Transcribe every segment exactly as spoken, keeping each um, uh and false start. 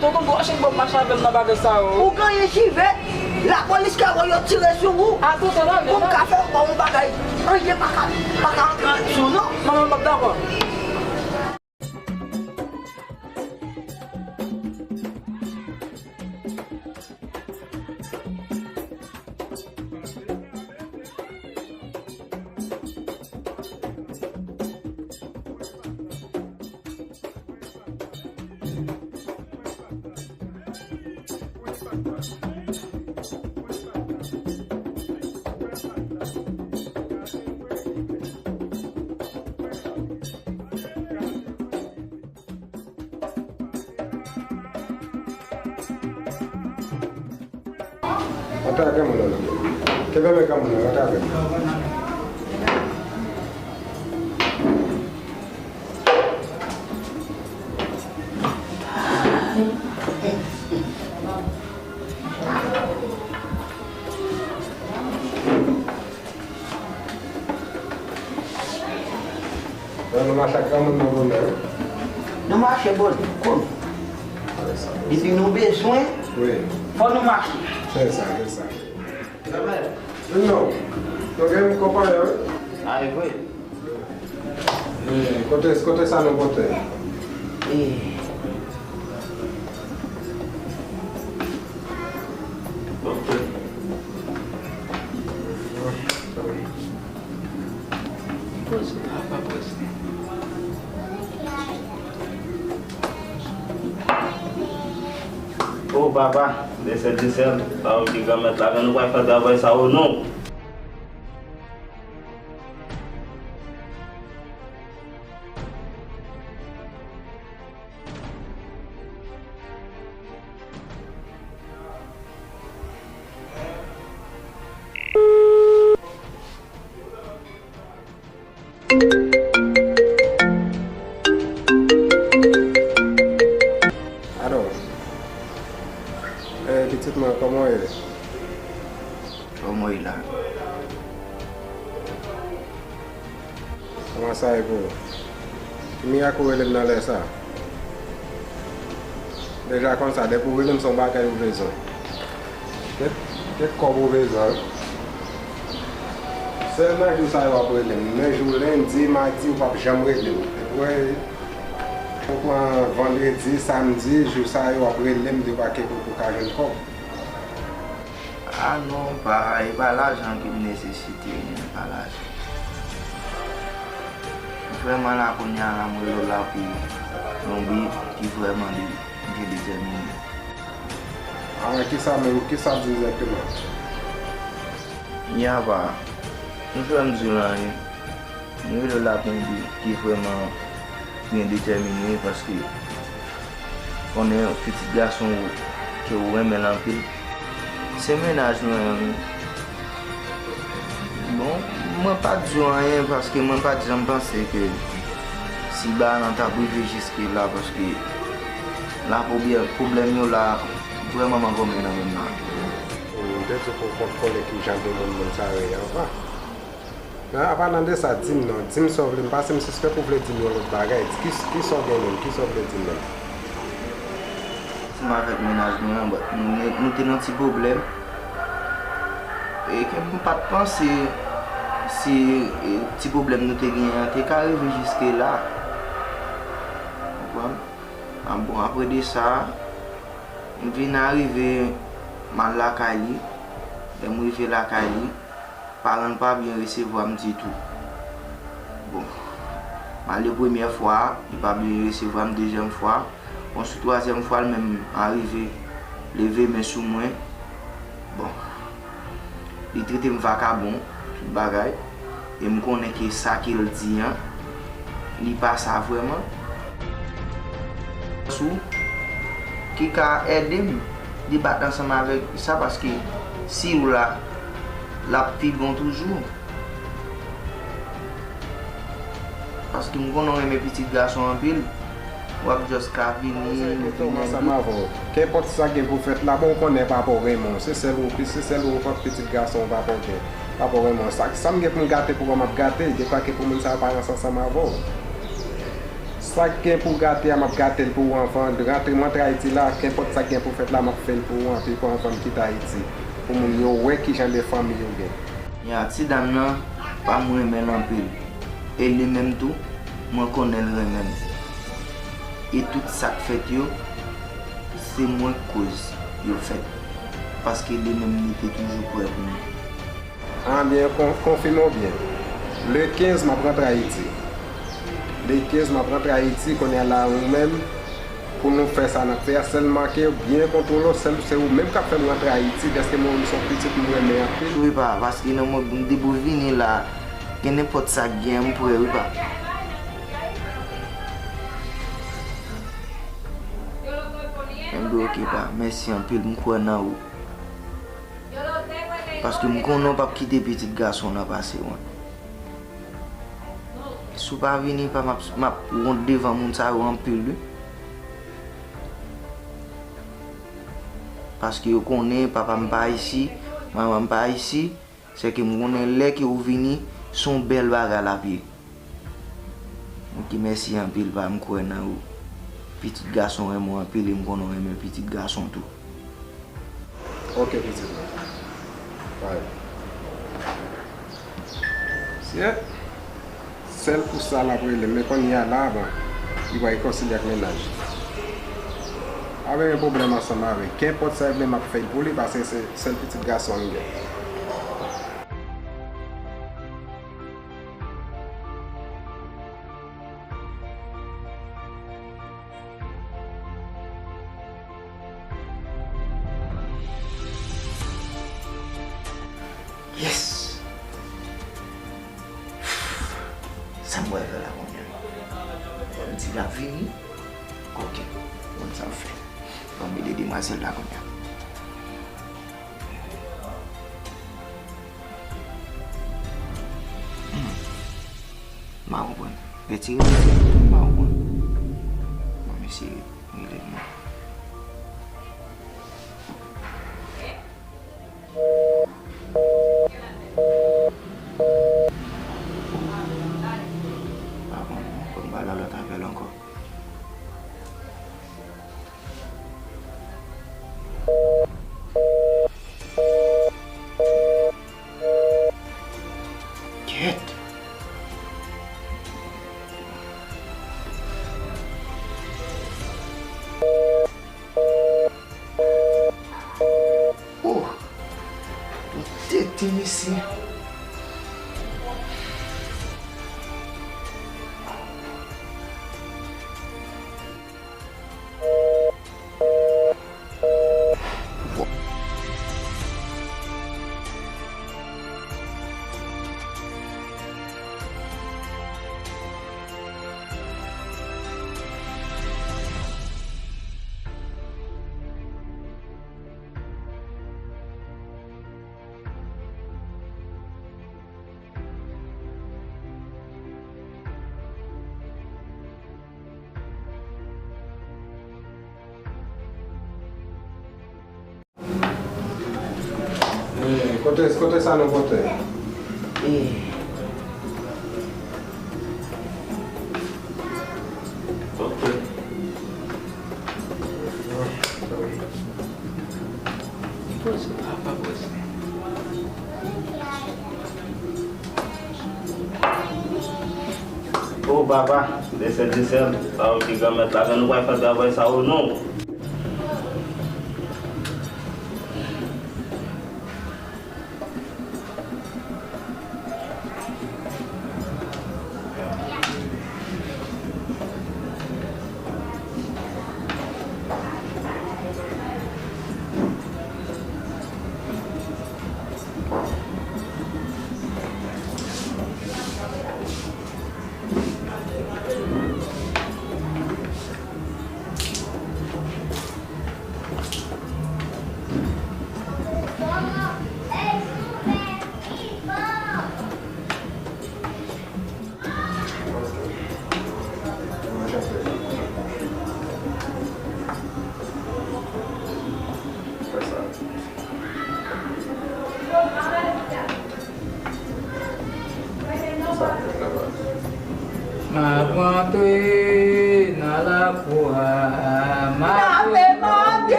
Tonton Gwo Chen Bòb mache avè m nan bagay sa yo. Ou genyen jive, lapolis ka wè yo tire sou ou. Pou m ka fè ou ba yon bagay. Anyen pa ka, pa ka antre sou ou non. Manman m p ap dakò. Atake moun nan. Kenbe men granmoun nan, atake. Lè nou mache ak granmoun nou renmen wi. Nou mache bòl kou. Depi nou bezwen, wi, fò nou mache. Se sa, se sa. Non. Nou gen konpayon wi. A, e vre. E, kote, kote sa nou pote? E. Ok. Poze, papa, poze. O papa, desèl, desèl, pawòl de granmèt la, men nou pral fè travay sa o non. Alo. Eh, pitit mwen, kòman w ye? Kòman w ye la? Kòman sa ye pou ou? Ki mirak ou rele m nan lè sa? Deja konn sa, depi ou rele m, se yon bagay ou bezwen. Kèt, kèt kòb ou bezwen wi. Se nan jou sa yo w ap rele m. Men jou lendi, madi, ou p ap janm rele m. Epi, ou pran vandredi, samdi, jou sa yo w ap rele m de pa ke pou, pou ka jwenn kòb. A non, pa, e pa lajan ke m nesesite, men pa lajan. Vrèman la, kounye a la, mwen rele w la pou yon bi ki vrèman de, byen detèmine. A, kisa menm, kisa w di egzakteman? Ya pa, m fè m di w la, wi. Mwen rele w la pou yon bi ki vrèman byen detèmine, paske konnen pitit gason w ke w renmen l anpil, se mennaj mwen an, wi. Bon, mwen pa t di w anyen, paske mwen pa t janm panse ke si bagay lan t ap rive jiske la, paske la pwoblè-, pwoblèm yo la vrèman mangonmen nan menm nan. M te di w pou w kontwole kijan de moun moun sa yo ye anvan. Nan, apa nan de sa, di m non. Di m sa w vle. M pase m sispèk ou vle di m yon lòt bagay. Di ki, kisa w gen menm? Kisa w vle di m menm? Ansanm avèk mennaj mwen an, nou, nou te nan ti pwoblèm. E ke m pa t panse si, e, ti pwoblèm nou te genyen an te ka rive jiske la. Konprann? A, bon, apre de sa, m vin arive, m al lakay li. Lè m rive lakay li, paran l pa byen resevwa m ditou. Bon, m ale premyè fwa a, li pa byen resevwa m, dezyèm fwa. Bon, sou twazyèm fwa, l menm arive leve men sou mwen. Bon, li trete m vakabon, tout bagay. E m konnen ke sa ke l di an, li pa sa vrèman. Sou, ki ka ede m debat ansanm avèk sa, paske si w la, l ap pi bon toujou. Paske m konnen w renmen pitit gason anpil, w ap just ka vini, vini ansanm avè w. Kenpòt sa gen pou fèt la, bon, ou konnen papa w renmen w, se sèl ou, se sèl ou, pitit gason w papa w gen. Papa w renmen w. Sa, sa m gen pou m gate pou ou, m ap gate, gen pa ke pou moun sa yo pa ranse ansanm avè w. Sa k gen pou gate a, m ap gate l pou ou anvan. Rantre, m rantre Ayiti la, kenpòt sa k gen pou fèt la, m ap fè l pou ou anpi pou anvan m kite Ayiti. Pou moun yo wè ki jan de fanmi ou gen. Ya, ti dam nan, pa m renmen l anpil. E li menm tou, mwen konnen l renmen m. E tout sa k fèt yo, se mwen k koz yo fèt. Paske li menm, li te toujou prè pou mwen. Anbyen, kon-, konfime w byen. Le kenz, m ap rantre Ayiti. Le kenz, m ap rantre Ayiti, kounye a la, ou menm, pou nou fè sa n ap fè a, sèlman ke byen kontwole w, sèl, se ou menm k ap fè m rantre Ayiti, dèske mwen menm se yon pitit m renmen anpil. Wi, pa, paske nan mond m, depi w vini la, gen nenpòt sa k gen, m prè, wi, pa. Enben, oke, pa, mèsi anpil, m kwè nan ou. Paske m konnen w p ap kite pitit gason w nan pase wont. Si w pa vini, pa, m ap, m ap wont devan moun sa yo anpil, wi. Paske yo konnen papa m pa isi, manman m pa isi, sèke m konnen lè ke w vini, se yon bèl bagay l ap ye. Oke, mèsi anpil, pa, m kwè nan ou. Pitit gason renmen w anpil e m konnen w renmen pitit gason tou. Oke, pitit mwen. Bye. Shit. Sèl pou sa l ap rele m, men kounye a la, bon, li pral rekonsilye ak mennaj li. Pa gen pwoblèm ansanm avè l. Kenpòt sa l vle, m ap fè l pou li, paske se sèl pitit gason m gen. Yes! Sa m pral fè la kounye a? Fò m di l ap vini? Oke, m konn sa m fè. Fò m ede demwazèl la kounye a. Hmm. M pa konprann. Retire, retire, m pa konprann. Bon, mesye, rele m. Pa konn, fò m ba l yon lòt apèl ankò. Kèt. Oh! Tete, mesye. Eh, kote, kote sa nou pote? Eh. Ok. Poze, pa, pa poze. O papa, desèl, desèl, pa oke granmèt la, nou pral fè travay sa o non.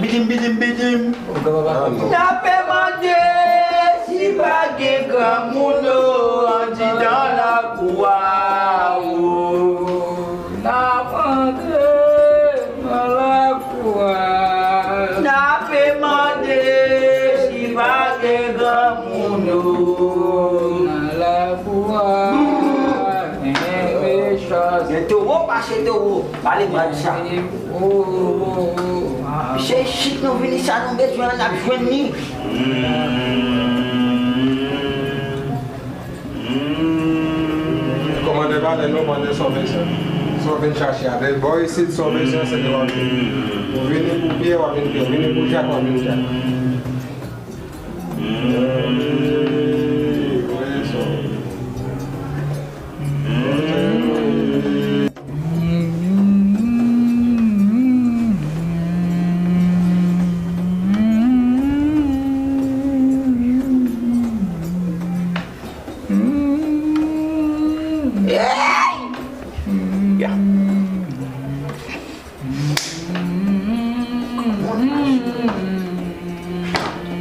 Bidim, bidim, bidim. N ape mande si pa gen granmoun andidan lakou a. N ap antre nan lakou a. N ape mande si pa gen granmoun nan lakou a. Gen towo, pase towo. Pale mal sa. Se isit nou vini, sa nou bezwen an, n ap jwenn li. Kòmande valè nou, mande sa w bezwen. Sa w vin chache a. Bò isit, sa w bezwen, se li w ap jwenn. Ou vini pou pye, w ap vin pye. Ou vini pou jak, w ap vin jak.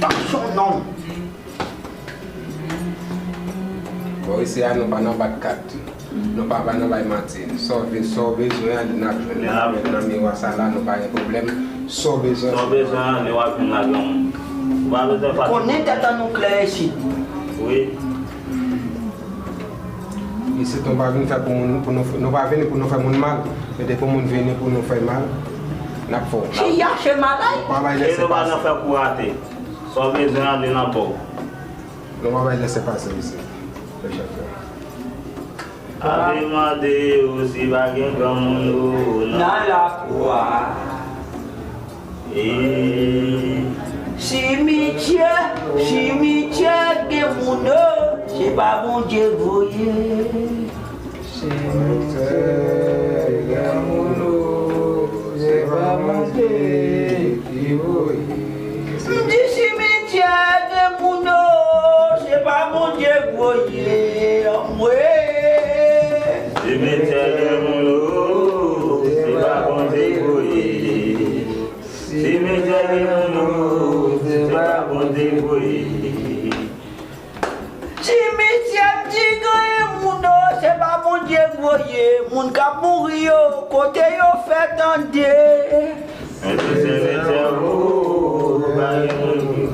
Tansyon non. Bò isi a, nou pa nan bat kat. Nou pa, pa nan bay manti. Sa w ve-, sa w bezwen an, n ap jwenn. N ap jwenn nan miwa sa la, nou pa gen pwoblèm. Sa w bezwen. Sa w bezwen an, w ap jwenn la granmoun. Ou pa bezwen fatige. Konnen tèt an nou klè isit. Wi. Isit nou pa vin fè pou moun, pou nou, nou pa vini pou nou fè moun mal. Men depi moun vini pou nou fè mal, n ap fè w mal. Kijan se malay? Nou pa bay lèsepase. E nou pa nan fè kou rate. Sa w bezwen an, li nan ba w. Nou pa bay lèsepase isit. Mechan frè. Ape mande yo si pa gen granmoun yo nan lakou a. Simityè, simityè gen moun o, se pa Bondye k voye. Simityè gen moun o, se pa Bondye ki voye. M di simityè gen moun o, se pa Bondye k voye. Anmwe. Simityè gen moun o, se pa Bondye k voye. Simityè gen moun o, se pa Bondye k voye. Simityè m di gen moun o, se pa Bondye k voye. Moun k ap mouri yo, kote yo fè tande. Men se simityè o, pa gen moun.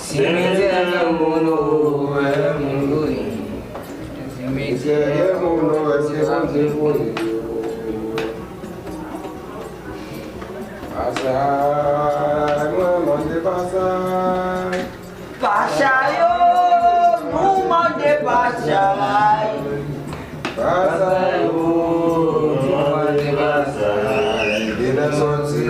Simityè gen moun o, pa gen moun. Simityè gen moun o, èske Bondye k voye? Pasay, mwen mande pasay. Pasay o, nou mande pasay. Pasay o, nou mande pasay. Ginen soti,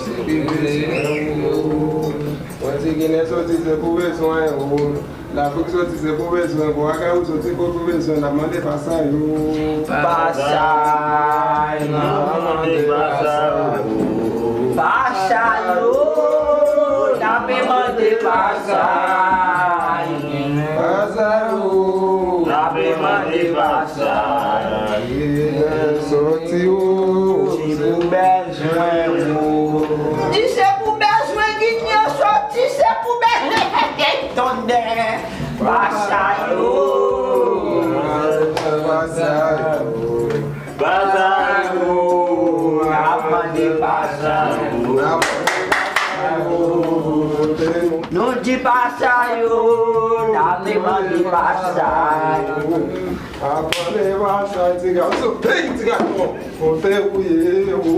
se pi bezwen ou. Mwen di ginen soti, se pou bezwen ou. Lafrik soti se pou bezwen, pou Akayou soti pou bezwen, n ap mande pasay o. Pasay, n ap mande pasay o. Pasay o, n ap mande pasay. Pasay o, n ap mande pasay. Ginen soti o, se pou bezwen ou. Di se pou bezwen ginen soti, se pou bezwen. Tonnè. Pasay o. Pasay o. Pasay o. N ap mande pasay o. Nou di pasay o. N ap mande pasay o. Ap mande pasay, ti gason. Hey, ti gason. Kote ou ye o.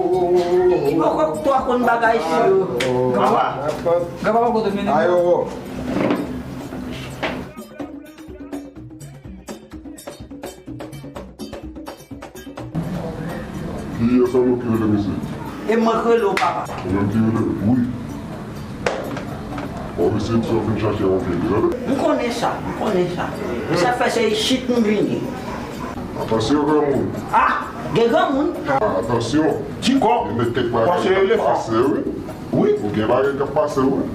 Li poko twò konn bagay si yo. Papa. Papa poko domine. Ayo. Kiyès an nou ki rele misye? E mwen k rele w, papa. Ou menm ki rele m? Wi. Bon, misye di w fin chache yon vye, tande? M konnen sa, m konnen sa. Sa fè se isit m vini. Atansyon, granmoun. Ah, gen granmoun. Ah, atansyon. Ti kòb. Gen kèk bagay k ap pase, wi. Wi. Ou gen bagay k ap pase, wi.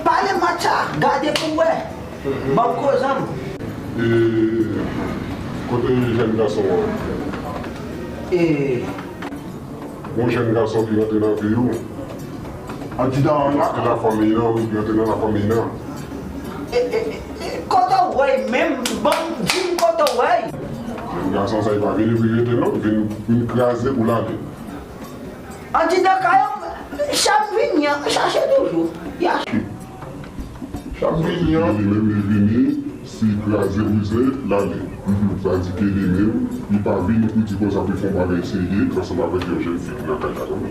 Pale matcha, gade pou wè. Ban m koze m. E, kote jèn gason an? E, Yon jèn gason ki rantre nan vi w. An ti dan an. Rantre nan fanmiy lan, wi, ki rantre nan lafanmiy lan. E, e, e, e, kote w wè menm? Ban m di m kote w wè. Jèn gason sa, li pa vini pou l rete, non. Li vin, vin kraze pou l ale. Andidan kay an, chan vini an, chache toujou. Y a Chan vini an, li menm li vini, si kraze brize, l ale. Sa di ke li menm, li pa vini pou di konsa pou l fè yon bagay serye ansanm avèk yon jèn fi ki nan kay la, non.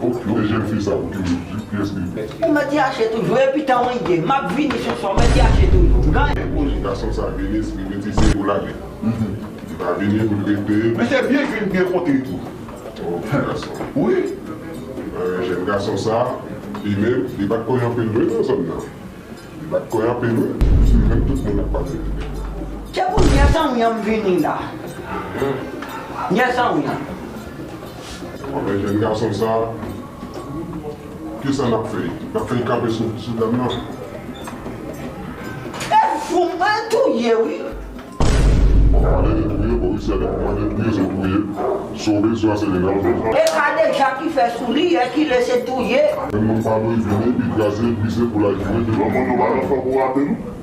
Oke, jèn fi sa, pou ki moun, kiyès li ye? Ou mèt chache toujou, epi tan w ye, m ap vini sou sa, ou mèt chache toujou. M gen yon pwoje. Gason sa vini, li vin di se pou l ale. Li pa vini pou l rete. Men se byen ke n te rankontre tou. Wi. Jèn gason sa, li menm, li pa t konn anpil vre nan zòn nan. Li pa t konn anpil vre. Li menm tout moun ap pale. Se pou nyè san wi an m vini la. Nyè san wi an. Bon, men jèn gason sa, kisa n ap fè? N ap fè kanpe sou, sou dam nan? E fou, mwen touye wi. Bon, pale de touye, bon, wi, se de pale de touye, se touye. Si w bezwen, se de nan. E ka deja ki fè sou li, e ki lese touye. Menm moun pa dwe vini, li kraze, brize pou la jwe, de lòt moun nou pa nan fè pou rape nou.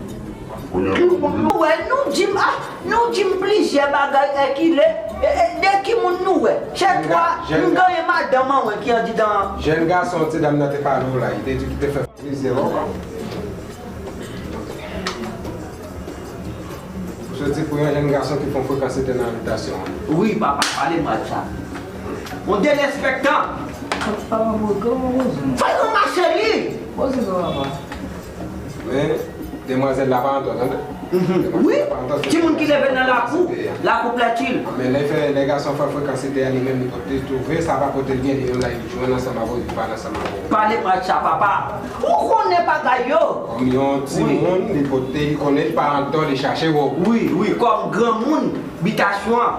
Kounye a, nou wè, nou di m, ah, nou di m plizyè bagay, e ki le, e, e, de ki moun nou wè? Se twa, m genyen madanm an, wè, ki andidan an. Jèn gason, ti dam nan te pale w la, li te di ki te fè plizyè bagay. Ou soti pou yon jèn gason ki fè yon frekans ete nan abitasyon an. Wi, papa, pale mwen sa. Yon derespektan. Papa, mwen granmoun. Fè yon mache li. Poze non, papa. Men, demwazèl la pa antò, tande. Wi, timoun ki leve nan lakou, lakou plètil. Men lè fè, lè gason fè frekans ete a li menm, li pote twouve, sa pa pote l byen, li menm la, li jwenn ansanm avè w, li pale ansanm avè w. Pale mwen sa, papa. Ou konnen bagay yo. Kòm yon timoun, li pote, li konnen li pa antò, li chache wè w. Wi, wi, kòm granmoun, bitasyon an.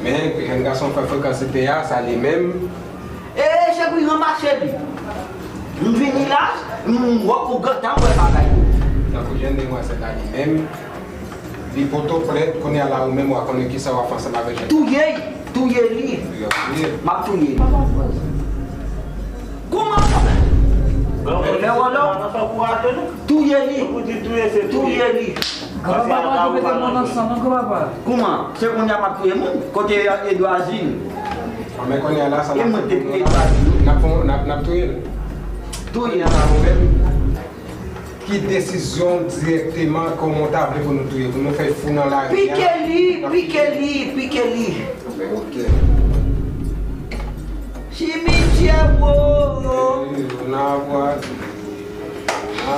Men, jèn gason fè frekans ete a, sa li menm. E, se pou ranmase li. M vini la, m wè pou gentan wè bagay yo. Tankou jèn demwazèl la li menm, li poto plent, kounye a la ou menm w a konnen kisa w a fè ansanm avèk jèn. Touye, touye li. Touye, touye. M ap touye li. Kouman? Fè wòlò. Touye li. Touye li. Granpapa, nou mete mwen nan san, non, granpapa. Kouman? Se kounye a m ap touye moun? Kote Edwazin? Anben kounye a la, sa n ap fè pou nou la? N ap fè, n ap, n ap touye l. Touye l. Kounye a la, ou menm, ki desizyon dirèkteman, kòman w ta vle pou nou touye, pou nou fè fou nan lari a? Pike li, pike li, pike li. Anben, oke. Simityè, wo. Wi, n a vwa.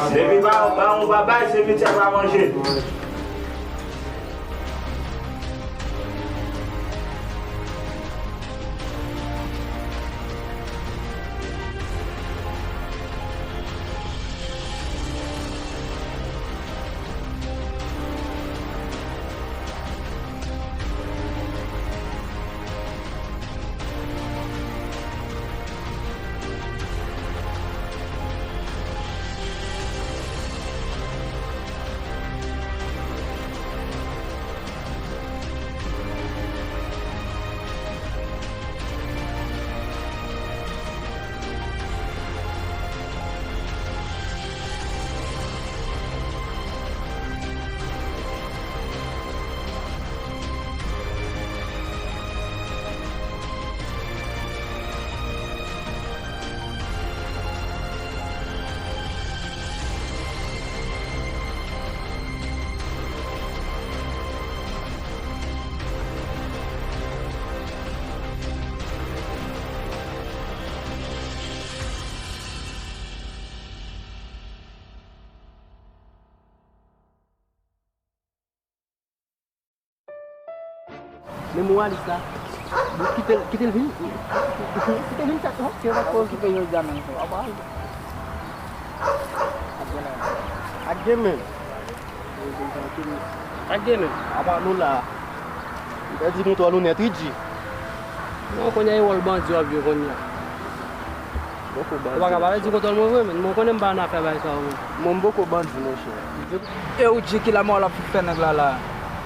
Sepi pa, pa yon babay, simityè pa manje. Men moralis la, bon, kite l, kite l vin. Kite l vin, sa, non, se pa twò okipe yo, egzamen ankò. Apa? Ak gen men. Ak gen men. Apa nou la. Li pèdi kontwòl ou nèt, wi, G. Non, kounye a e wòl bandi w ap jwe kounye a. Ou pa ka pale di kontwòl mwen vre, men mwen konnen m pa nan afè bagay sa yo, men. Mwen, m poko bandi, monchè. E ou di ki lamò l ap fè nèg la la?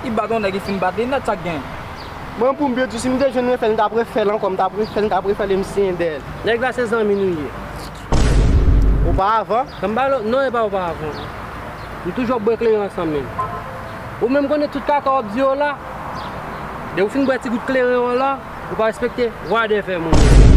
Li bat yon nèg, li fin bat li nèt, sa k gen? Mwen pou m byen di w, si m te jwenn refè l, m t ap refè l ankò, m t ap refè l, m t ap refè l e m siyen dèyè l. Nèg la se zanmi nou ye. Oparavan? Kòm pa lo, non, e pa oparavan. Nou toujou ap bwè kleren ansanm menm. Ou menm konnen tout kaka w ap di yo la. Depi w fin bwè ti gout kleren w la, ou pa respekte vwa de fè moun.